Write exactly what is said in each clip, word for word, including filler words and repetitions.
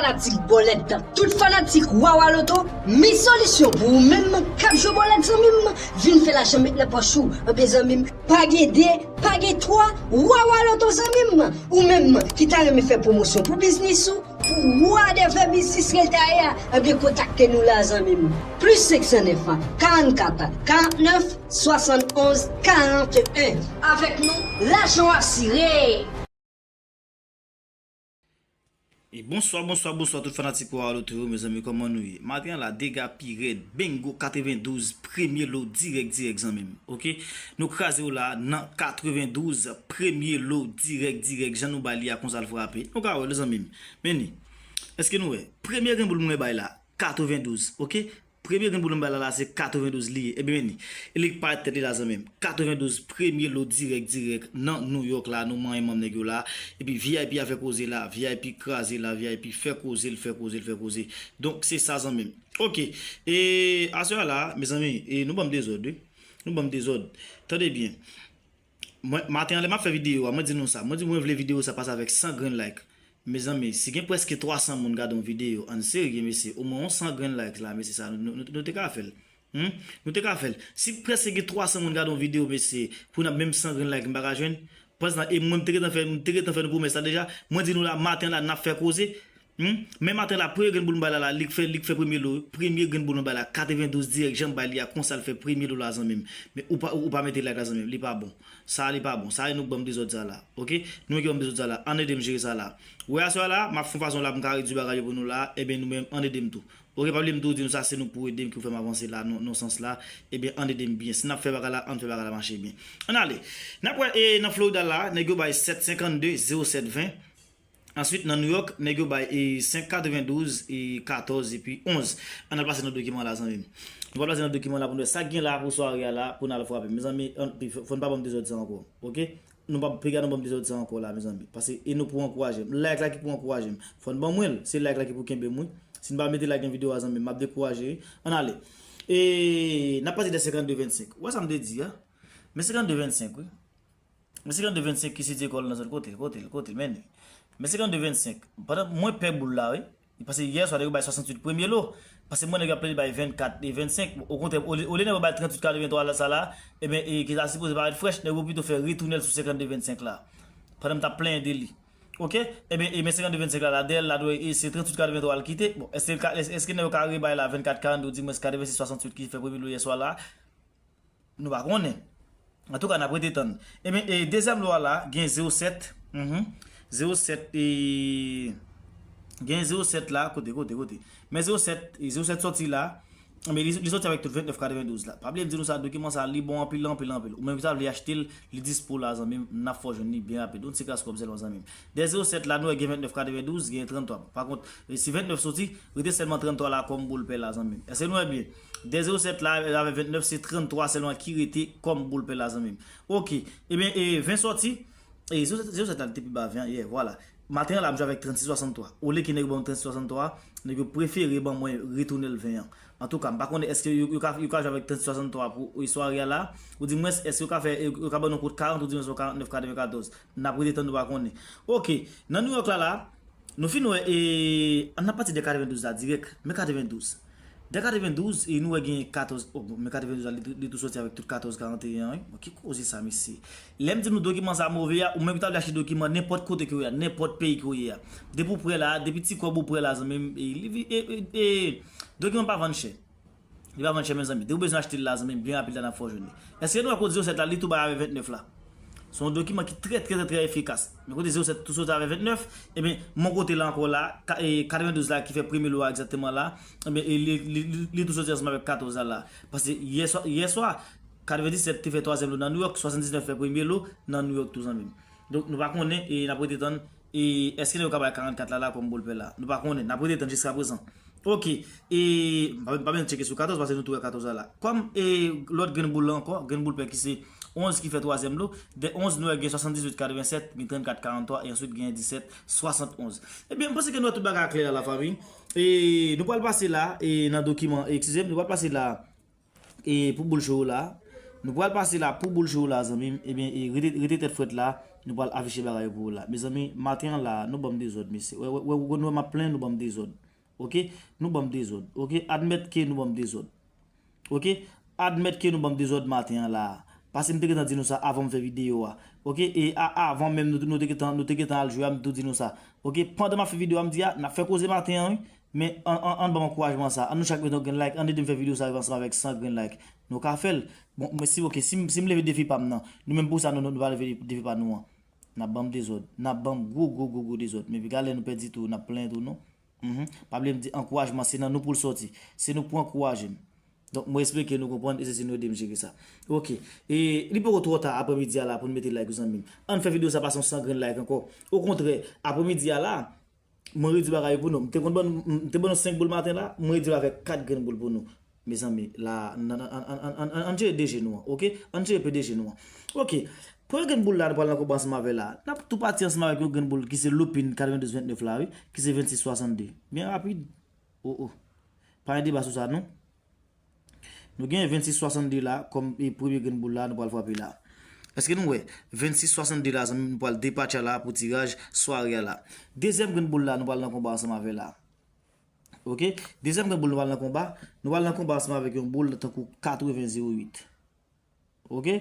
Fanatik bòlèt, tout fanatik Wawa Loto, mi solisyon pou ou menm k ap jwe bòlèt, zanmi m, vin fè lajan met nan pòch ou. Anben, zanmi m, pa gen de, pa gen twa, Wawa Loto, zanmi m. Ou menm ki ta renmen fè pwomosyon pou biznis ou, pou whatever biznis ke l ta ye a, anben, kontakte nou la, zanmi m. Plis senk san nèf, karannkat, karannèf, swasannonz, karanteyen. Avèk nou, lajan w asire. E bonswa, bonswa, bonswa tout fanatik Wawa Loto yo, mezanmi, kòman nou ye? Maten an la, dega pi rèd, Bingo katrevendouz, premye lo dirèk, dirèk, zanmi m. Oke? Nou kraze w la nan katrevendouz, premye lo dirèk, dirèk, jan nou ba li a konsa l frape. Nou ka wè l, zanmi m. Men ni. Èske nou wè? Premye grenn boul mwen bay la, katrevendouz, oke? Premye grenn boul mwen bay la, la se katrevendouz li ye. Ebyen, men ni. E li k parèt tèt li la, zanmi m. Katrevendouz, premye lo dirèk, dirèk nan New York la, nou manyen manm nèg yo la. Epi V I P a fè koze la, V I P kraze la, V I P fè koze, l fè koze, l fè koze. Donk, se sa, zanmi m. Oke. E aswè a la, mezanmi, e nou ban m dezòd, wi. Nou ban m dezòd. Tande byen. Mwen, maten an, lè m ap fè videyo a, mwen di nou sa. Mwen di mwen vle videyo sa pase avèk san grenn like. Mezanmi, si gen prèske twa san moun gade yon videyo, ann serye, mesye, omwen yon san grenn like la, mesye, sa, nou, nou, nou te ka fè l. Hmm? Nou te ka fè l. Si prèske gen twa san moun gade yon videyo, mesye, pou n ap menm san grenn like, m pa ka jwenn. Pandan, e mwen, m te gentan fè, m te gentan fè nou pwomès la deja. Mwen di nou la, maten la, n ap fè koze. Hmm? Men maten la, premye grenn boul m bay la, la, li k fè, li k fè premye lo, premye grenn boul m bay la, katrevendouz dirèk, jan m bay li a, konsa l fè premye lo la, zanmi m. Men ou pa, ou pa mete like la, zanmi m, li pa bon. Sa a, li pa bon. Sa a, e nou k ban m dezòd sa la. Oke? Nou menm ki ban m dezòd sa la. Ann ede m jere sa la. Ou wè aswè a la, m ap fè yon fason la pou m ka redui bagay yo pou nou la, ebyen nou menm, ann ede m tou. Oke, pa bliye m toujou di nou sa, se nou k pou ede m ki pou fè m avanse la, nan, nan sans la, ebyen, ann ede m byen. Si n ap fè bagay la, ann fè bagay la mache byen. Ann ale. N ap wè, e, nan Florida la, nèg yo bay sèt senkannde, zewo sèt ven. Answit, nan New York, nèg yo bay, e, senk katrevendouz, e, katòz, epi onz. Ann al pase nan dokiman la, zanmi m. Nou pral pase nan dokiman la pou nou wè sa k gen la pou sware a la, pou n al frape. Mezanmi, ann, fò n pa ban m dezòd sa ankò. Oke? Nou p ap, piga nou ban m dezòd sa ankò la, mezanmi. Paske e nou pou ankouraje m. Like la ki pou ankouraje m. Fò n ban mwen l. Se like la ki pou kenbe m, wi. Si n pa mete like nan videyo a, zanmi m, m ap dekouraje, wi. Ann ale. E n ap pati de senkannde vennsenk. Ou wè sa m te di a? Men senkannde vennsenk, wi. Men senkannde vennsenk ki sitiye kò l nan zòn kote l, kote l, kote l, men li. Men senkannde vennsenk. Pandan mwen pè boul la, wi. Paske yè swa, nèg yo bay swasantuit premye lo. Paske mwen, nèg yo ap plede bay vennkat e vennsenk. Okontrè, olye, olye nèg yo bay trantuit katrevenntwa la, sa la, ebyen, e, ki ta sipoze parèt frèch, nèg yo pito fè retounen l sou senkannde vennsenk la. Pandan m t ap plenyen de li. Oke? Ebyen, e, men senkannde vennsenk la, la, dèyè l la, dwe, e, se trantuit katrevenntwa l kite. Bon, èske l ka, èske, èske nèg yo ka rebay la vennkat karannde, ou di mwens katrevensis swasantuit ki fè premye lo yè swa la? Nou pa konnen. Antouka, n ap rete tann. Ebyen, e, dezyèm lo a la, gen zewo sèt. Mhm. Zewo sèt, e, gen zewo sèt la, kote, kote, kote. Men zewo sèt, e, zewo sèt sòti la. Ebyen, li, li sòti avèk tout ventnèf katrevendouz la. Pa bliye m di nou sa, dokiman sa, li bon anpil, anpil, anpil. Ou menm ki ta vle achte l, li dispo la, zanmi m, n ap fè w jwenn li byen rapid. Yon ti kras kòb sèlman, zanmi m. Dèyè zewo sèt la, nou wè gen ventnèf katrevendouz, gen tranntwa. Pa kont, e, si ventnèf sòti, rete sèlman tranntwa la kòm boul pè la, zanmi m. Èske nou wè byen? Dèyè zewo sèt la, avèk ventnèf, se tranntwa sèlman ki rete kòm boul pè la, zanmi m. Oke. Ebyen, e, ven sòti. E, zewo sèt, zewo sèt la, li te pi ba ven an, yeah, vwala. Maten an la, m jwe avèk trannsis swasanntwa. Olye ke nèg yo ban m trannsis swasanntwa, nèg yo prefere ban mwen retounen l ven an. Antouka, m pa konnen èske yo, yo ka, yo ka jwe avèk trannsis swasanntwa pou, e, sware a la. Ou di mwens, èske yo ka fè, yo ka ban nou kont karant, ou di mwens yon karantnèf katrevenkatòz. N ap rete tann, nou pa konnen. Oke, nan New York la, la, nou fin wè, e, ann ap pati de katrevendouz la dirèk. Men katrevendouz. De katrevendouz, e nou wè gen katòz, oh, bon, men katrevendouz la, li, li tou sòti avèk tout katòz karanteyen an, wi. Bon, ki koze sa, mesye? Lè m di nou dokiman sa move a, ou menm ki ta vle achte dokiman, nenpòt kote ke w ye a, nenpòt peyi ke w ye a. Depi w prè la, depi ti kòb ou prè la, zanmi m, e, li vi-, e, e, e, dokiman pa vann chè. Li pa vann chè, mezanmi. Depi w bezwen achte l la, zanmi m, byen rapid la, n ap fè w jwenn li. Èske nou wè kot zewo sèt la, li tou bay avèk ventnèf la? Se yon dokiman ki trè, trè, trè, trè efikas. Men kote zewo sèt tou soti avèk ventnèf, ebyen, men kote la ankò la, ka-, e, katrevendouz la ki fè premye lo a egzakteman la, ebyen, e, li, li, li, li tou soti ansanm avèk katòz la la. Paske yè swa, yè swa, katrevendisèt te fè twazyèm lo nan New York, swasanndiznèf fè premye lo nan New York tou, zanmi m. Donk, nou pa konnen, e n ap rete tann, e èske nèg yo ka bay karannkat la, la kòm boul pè la? Nou pa konnen, n ap rete tann jiskaprezan. Oke, e m pa, m pa menm tcheke sou katòz, paske nou tou wè katòz la la. Kòm, e, lòt grenn boul la ankò, grenn boul pè ki se onz ki fè twazyèm lo, de onz nou wè gen swasanndizuit katrevensèt, gen trannkat karanntwa, e answit gen disèt swasannonz. Ebyen, m panse ke nou wè tout bagay a klè la, lafanmi. E nou pral pase la, e nan dokiman, e, eskize m, nou pral pase la, e pou boul cho la, Nou pral pase la pou boul cho la, zanmi m. Ebyen, e, rete, rete tèt frèt la. Nou pral afiche bagay yo pou ou la. Mezanmi, maten an la, nou ban m dezòd, mesye. Wè, wè, wè, wè, nou wè m ap plenn, nou ban m dezòd. Oke? Nou ban m dezòd. Oke? Admèt ke nou ban m dezòd. Oke? Admèt ke nou ban m dezòd maten an la. Paske m te gentan di nou sa avan m fè videyo a. Oke? E a, avan menm nou, nou te gentan, nou te gentan al jwe a, m tou di nou sa. Oke? Pandan m ap fè videyo a, m di a, n ap fè koze maten an, wi. Men, an, an, ann ban m ankourajman sa. Ann nou chak mete yon grenn like. Ann ede m fè videyo sa rive ansanm avèk san grenn like. Nou ka fè l. Bon, men si, oke, si, m- si m leve defi pa m nan, nou menm pou sa, nou, nou, nou pa leve defi pa nou an. N ap ban m dezòd. N ap ban m gwo, gwo, gwo, gwo dezòd. Men piga lè nou pèdi tou, n ap plenyen tou, non? Mhm. Pa bliye m di ankourajman, se nan nou pou l sòti. Se nou pou ankouraje m. Donk, mwen espere ke nou konprann e se si nou ede m jere sa. Oke. E li poko twò ta aprèmidi a la pou n mete like, zanmi m. Ann fè videyo sa pase yon san grenn like ankò. Okontrè, aprèmidi a la, mwen redui bagay yo pou nou. M te konn ban nou, m te ban nou senk boul maten la, mwen redui l avèk kat grenn boul pou nou. Mezanmi, la, nan, nan, an, an, an, an, ann jere de je nou an, oke? Ann jere pe de je nou an. Oke. Premye grenn boul la, nou pral nan konba ansanm avè la. N ap tou pati ansanm avèk yon grenn boul ki se loupin katrevendouz ventnèf la, wi, ki se vennsis swasannde. Byen rapid. O, o. Pa gen deba sou sa, non. Nou gen vennsis swasannde la kòm e premye grenn boul la, nou pral frape la. Èske nou wè? Vennsis swasannde la, zanmi, nou pral depatcha la pou tiraj sware a la. Dezyèm grenn boul la, nou pral nan konba ansanm avè la. Oke? Dezyèm grenn boul nou pral nan konba. Nou pral nan konba ansanm avèk yon boul tankou katreven zewo uit. Oke?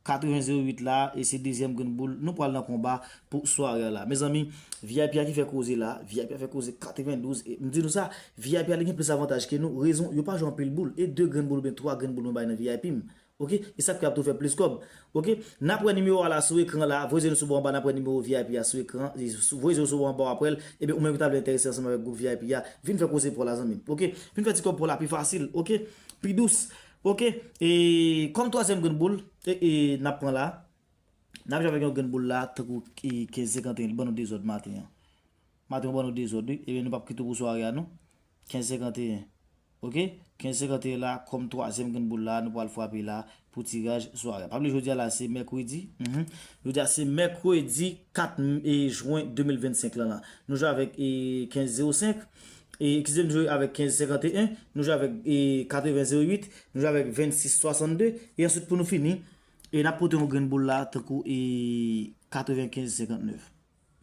Katreven zewo uit la, e se dezyèm grenn boul. Nou pral nan konba pou sware a la. Mezanmi, V I P a ki fè koze la. V I P a fè koze katrevendouz. E m di nou sa, V I P a li gen plis avantaj ke nou. Rezon, yo pa jwe anpil boul. E de grenn boul oubyen twa grenn boul mwen bay nan V I P m. Oke? E sa k fè y ap tou fè plis kòb. Oke? N ap wè nimewo a la sou ekran la. Voye zye nou sou bò anba, n ap wè nimewo V I P a sou ekran. E sou- Voye zye nou sou bò anba, w ap wè l. Ebyen, ou menm ki ta vle enterese ansanm avèk gwoup V I P a, vin fè koze pou w la, zanmi m. Oke? Vin fè ti kòb pou w la pi fasil. Oke? Pi dous. Oke? E kòm twazyèm grenn boul, e, e, n ap pran la. N ap jwe avèk yon grenn boul la, tankou, e, kenz senkanteyen, li ban nou dezòd maten an. Maten an ban nou dezòd, wi. Ebyen, nou p ap kite w pou sware a, non. Kenz senkanteyen. Oke? Kenz senkanteyen la, kòm twazyèm grenn boul la, nou pral frape la pou tiraj sware a. Pa bliye, jodi a la, se mèkredi. Mhm. Jodi a, se mèkredi kat e, jen de mil vennsenk lan la. Nou jwe avèk, e, kenz zewo senk. E, eskize m, jwe avèk kenz senkanteyen. Nou jwe avèk, e, katreven zewo uit. Nou jwe avèk vennsis swasannde. E answit, pou nou fini, e n ap pote yon grenn boul la, tankou, e, katrevenkenz senkantnèf.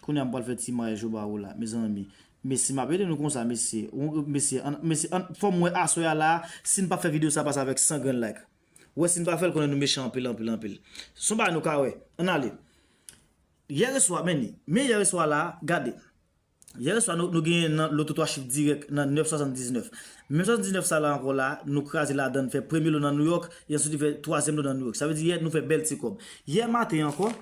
Kounye a m pral fè ti maryaj yo ba ou la, mezanmi. Mesye, m ap ede nou konsa, mesye. Ou, mesye, an, mesye, an, fò m wè aswè a la, si n pa fè videyo sa pase avèk san grenn like. Wè si n pa fè l konnen nou mechan anpil, anpil, anpil. Se yon bagay nou ka wè. Ann ale. Yè reswa, men li. Men yè reswa la, gade. Yè reswa nou, nou genyen nan loto twa chif dirèk nan nèf swasanndiznèf. Menm swasanndiznèf sa la ankò la, nou kraze ladan l fè premye lo nan New York, e answit li fè twazyèm lo nan New York. Sa vle di yè nou fè bèl ti kòb. Yè maten ankò,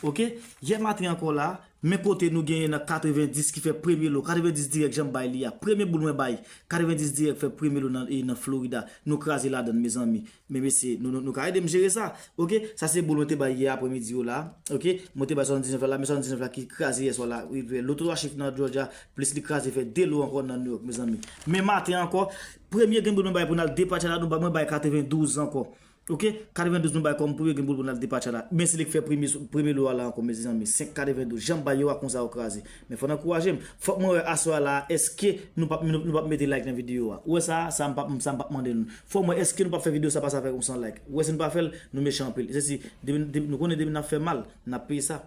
oke? Yè maten ankò la, men kote nou genyen nan katrevendis ki fè premye lo. Katrevendis dirèk jan m bay li a. Premye boul mwen bay, katrevendis dirèk fè premye lo nan, e nan Florida. Nou kraze ladan l, mezanmi. Men mesye, nou, nou, nou ka ede m jere sa. Oke? Sa se boul mwen te bay yè aprèmidi yo la. Oke? Mwen te bay swasanndiznèf la, men swasanndiznèf la ki kraze yè swa la. Wi, loto twa chif nan Georgia, plis li kraze fè de lo ankò nan New York, mezanmi. Men maten ankò, premye grenn boul mwen bay pou n al depatcha la, nou ba, mwen bay katrevendouz ankò. Oke? Katrevendouz nou bay kòm premye grenn boul pou n al depatcha la. Men se li k fè premye, premye lo a la ankò, mezanmi. Senk katrevendouz. Jan m bay yo a konsa yo kraze. Men fò n ankouraje m. Fòk mwen wè aswè a la, èske nou p ap, nou, nou p ap mete like nan videyo a? Ou wè sa, sa m p ap, sa m p ap mande nou. Fò m wè èske nou p ap fè videyo sa pase avèk yon san like. Ou wè si n pa fè l, nou mechan anpil. Se si, depi, depi, nou konnen depi n ap fè mal, n ap peye sa.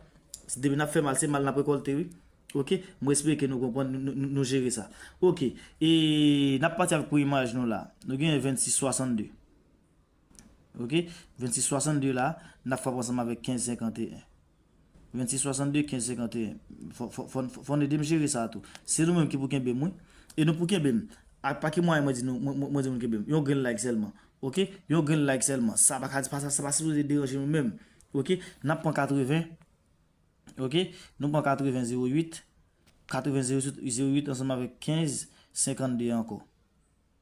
Depi n ap fè mal, se mal n ap rekòlte, wi. Oke? Mwen espere ke nou konprann, nou, nou, nou, nou jere sa. Oke. E n ap pati avèk pou imaj nou la. Nou gen vennsis swasannde. Oke? Vennsis swasannde la, n ap frape ansanm avèk kenz senkanteyen. Vennsis swasannde, kenz senkanteyen. Fò, fò, fò, fò, fò n ede m jere sa tou. Se nou menm ki pou kenbe m, wi. E nou pou kenbe m. A pa ki mwayen mwen di nou, mwen, mwen, mwen di moun kenbe m. Yon grenn like sèlman. Oke? Yon grenn like sèlman. Sa pa ka, pa, sa, sa pa sipoze deranje nou menm. Oke? N ap pran katreven. Oke? Nou pran katreven zewo uit. Katreven zewo uit ansanm avèk kenz senkannde ankò.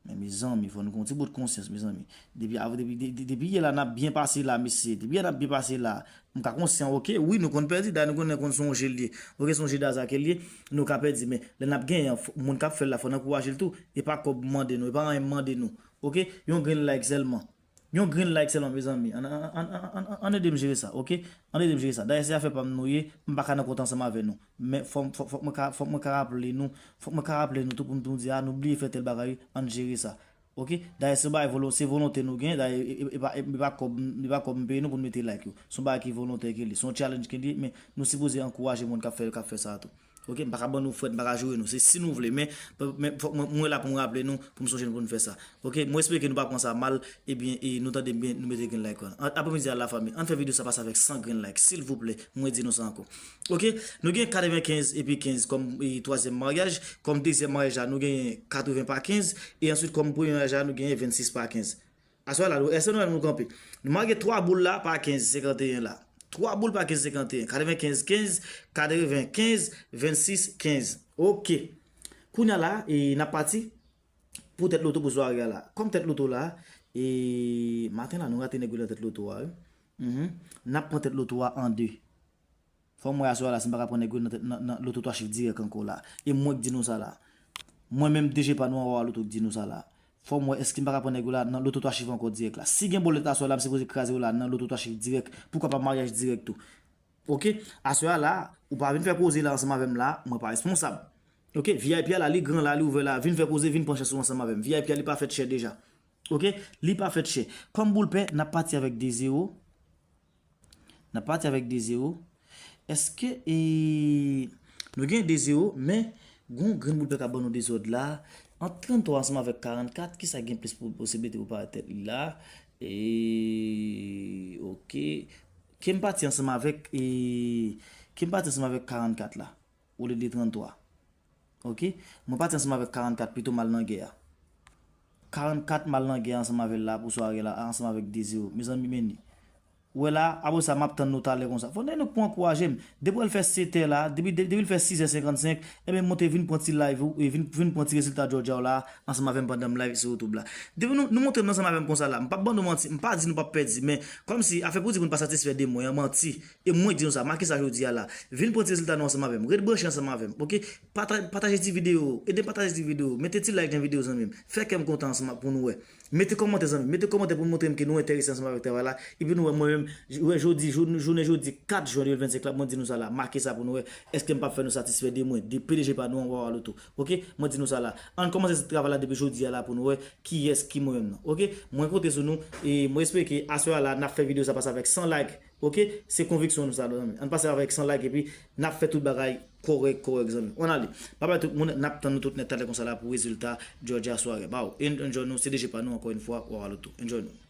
Men mezanmi, fò nou gen yon ti bout konsyans, mezanmi. Depi, av- depi, de- de- depi yè la, n ap byen pase la, mesye. Depi yè n ap byen pase la. M ka konsyan, oke, wi, nou konn pèdi, dayè nou konnen konn se yon je l ye. Oke, se yon je daza ke l ye, nou ka pèdi, men lè n ap genyen an, fò- moun k ap fè l la, fò n ankouraje l tou. E pa kòb m mande nou, e pa anyen m mande nou. Oke, yon grenn like sèlman. Yon grenn like sèlman, mezanmi. Ann, ann, ann ede m jere sa, oke? Ann ede m jere sa. Dayè, se afè pa m nou ye, m pa ka nan kont ansanm avè nou. Men fò, fò, fòk mwen ka, fòk mwen ka raple nou, fòk mwen ka raple nou tou pou nou di, a, nou bliye fè tèl bagay, ann jere sa. Ok, dayè se yon bagay volon, se volonte nou gen, dayè e, e, e pa, e, e pa kòb, e pa kòb m peye nou pou n mete like yo. Se yon bagay ki volontè ke li, se yon challenge ke li, men nou sipoze ankouraje moun k ap fè, k ap fè sa a tou. Ok, m pa ka ban nou frèt, m pa ka joure nou, se si nou vle, men, men fòk mwen, mwen la pou m raple nou, pou m sonje nou pou n fè sa. Ok, mwen espere ke nou pa pran sa mal, ebyen, e nou tande m byen, nou mete grenn like la. An, apremidi a la fanmi, ann fè videyo sa pase avèk san grenn like, silvouplè, mwen di nou sa ankò. Ok, nou gen katrevenkenz epi kenz kòm, e, twazyèm maryaj, kòm dezyèm maryaj la, nou gen katreven pa kenz, e answit kòm premye maryaj la, nou gen vennsis pa kenz. Aswè la, nou, èske nou wè nou kanpe? Nou make twa boul la pa kenz senkanteyen la. Twa boul pa kenz senkanteyen, katrevenkenz kenz, katrevenkenz, vennsis kenz. Ok. Kounye a la, e, n ap pati pou tèt loto pou sware a la. Kòm tèt loto la, e, maten la, nou rate nèg yo nan tèt loto a, wi. Mhm. N ap pran tèt loto a an de. Fò m wè aswè a la si m pa ka pran nèg yo nan, nan, nan loto twa chif dirèk ankò la. E mwen k di nou sa la. Mwen menm, D J pa nou an Wawa Loto k di nou sa la. Fò m wè èske m pa ka pran nèg yo la nan loto twa chif ankò dirèk la. Si gen bòlèt aswè a la, m sipoze kraze yo la nan loto twa chif dirèk. Poukwa pa maryaj dirèk tou. Ok? Aswè a la, ou pa vin fè koze la ansanm avè m la, mwen pa responsab. Ok? V I P a la, li gran la, li ouvè la, vin fè koze, vin pran chans ou ansanm avè m. V I P a, li pa fèt chè deja. Ok? Li pa fèt chè. Kòm boul pè, n ap pati avèk de zewo. N ap pati avèk de zewo. Èske, e, nou gen de zewo, men gon grenn boul pè k ap ban nou dezòd la. Ant tranntwa ansanm avèk karannkat, kisa ki gen plis po-, posiblite pou parèt tèt li la? E, ok. Ke m pati ansanm avèk, e, ke m pati ansanm avèk karannkat la, olye de tranntwa. Ok? Mwen pati ansanm avèk karannkat pito m al nan gè a. Karannkat m al nan gè a ansanm avè l la pou sware la, ansanm avèk de zewo. Mezanmi, men ni. Ou wè la, apre sa, m ap tann nou talè konsa. Fò nèg nou pou ankouraje m. Depi w al fè sèt è la, depi, de-, depi l fè sis è senkannsenk, ebyen, monte vin pran ti live ou, e vin, vin pran ti rezilta Georgia w la, ansanm avè m pandan m live sou YouTube la. Depi nou, nou montre m ansanm avè m konsa la, m p ap ban nou manti, m pa di nou p ap pèdi, men kòmsi afè pou di moun pa satisfè de mwen an, manti. E mwen di nou sa, make sa jodi a la. Vin pran ti rezilta nou ansanm avè m. Ret branche ansanm avè m, ok? Pata-, pataje ti videyo, ede pataje ti videyo, mete ti like nan videyo zanmi m. Fè kè m kontan ansanm pou nou wè. Mete kòmantè zanmi m, mete kòmantè pou montre m ke nou enterese ansanm avèk travay la. Epi nou wè mwen menm, j-, wè jodi, jou-, jounen jodi kat jen de mil vennsenk la, mwen di nou sa la, make sa pou nou wè. Èske m p ap fè nou satisfè de mwen, de P D G pa nou an Wawa Loto. Ok? Mwen di nou sa la. Ann kòmanse travay la depi jodi a la pou nou wè kiyès ki mwen menm nan. Ok? Mwen konte sou nou, e mwen espere ke aswè a la, n ap fè videyo sa pase avèk san like. Ok? Se konviksyon nou sa, zanmi. Ann pase avèk san like, epi n ap fè tout bagay kòrèk, kòrèk, zanmi. Ann ale. Babay tout moun, n ap tann nou tout nèt talè konsa la pou rezilta Georgia Soirée. Baw, en-, enjoy nou, se D J pa nou, ankò yon fwa, Wawa Loto. Enjoy nou.